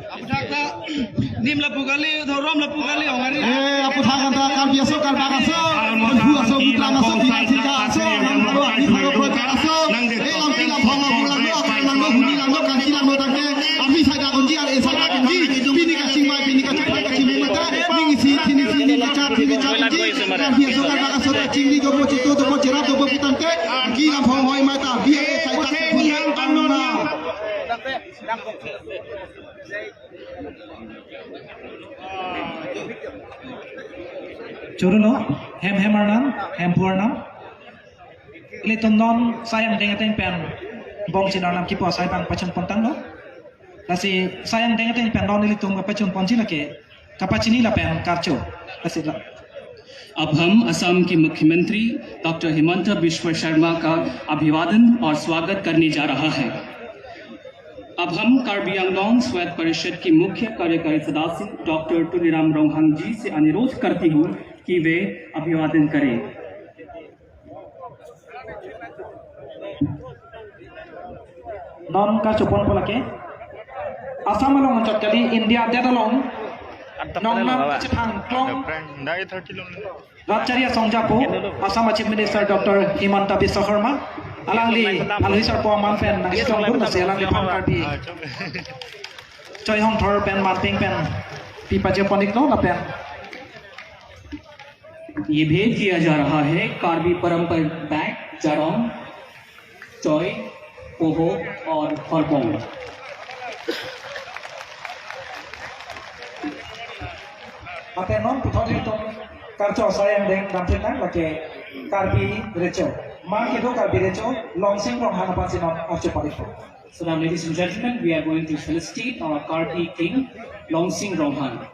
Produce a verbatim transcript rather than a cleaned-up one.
Aphuthak ta nim lapu kali, dhorom lapu kali, ong ari. Eh, aphuthak anta Karbi aso, Karbak aso, Kutha aso, Mutrang aso, Dima Hasingka aso, nang aro ani pharo project aso. Eh, lam kilam phong lam lang lo, akai lang lo, huni lang lo, kanti lang lo tangke. Ami sai da konji, ar e sai da konji. Pini kachingvai, pini kachingvai, kachingvai mata. Ning isi, thini isi, ning kachap, thini chap konji. Karbi aso, Karbak aso, kachingvai dopo chito, dopo cherap, dopo putangke. Kilam phong hoi mata, bi e sai ta. Choro lo, hem hem arnam, hemphu arnam. Ilitum non sai angdeng ateng pen bongchin arnam kipu asai abang pachun pontanglo. Lasi sai angdeng ateng pen non ilitum pachun ponji lake kapachini lapen karcho. Lasi la. अब हम असम के मुख्यमंत्री डॉक्टर हिमंता बिस्वा सरमा का अभिवादन और स्वागत करने जा रहा है। अब हम कार्बी आंगलोंग स्वायत्त परिषद के मुख्य कार्यकारी सदस्य डॉक्टर तुलीराम रोंगहांग जी से अनुरोध करती हूँ कि वे अभिवादन करें। Non karcho ponpo lake. Assam along anchot kali, India adet along nongnam kachethang klong Rat Chari Asong Japo, Assam Chief Minister Doctor Himanta Biswa Sarma, alangli alwi sarpo aman pen nangchongdun, lasi alangliphan Karbi Choi Hongthor pen manping pen pi pajepon-iklo lapen. ये भेंट किया जा रहा है कार्बी परंपरा बैग, जारोंग, चोय, पोहो और हरपोंग। Lapen non puthot itum karcho asai angdeng damthinnang, lake Karbi Recho. Ma kedo Karbi Recho, Longsing Ronghan aphansi non archupon-ikpo. So now, ladies and gentlemen, we are going to felicitate our Karbi King, Longsing Ronghan.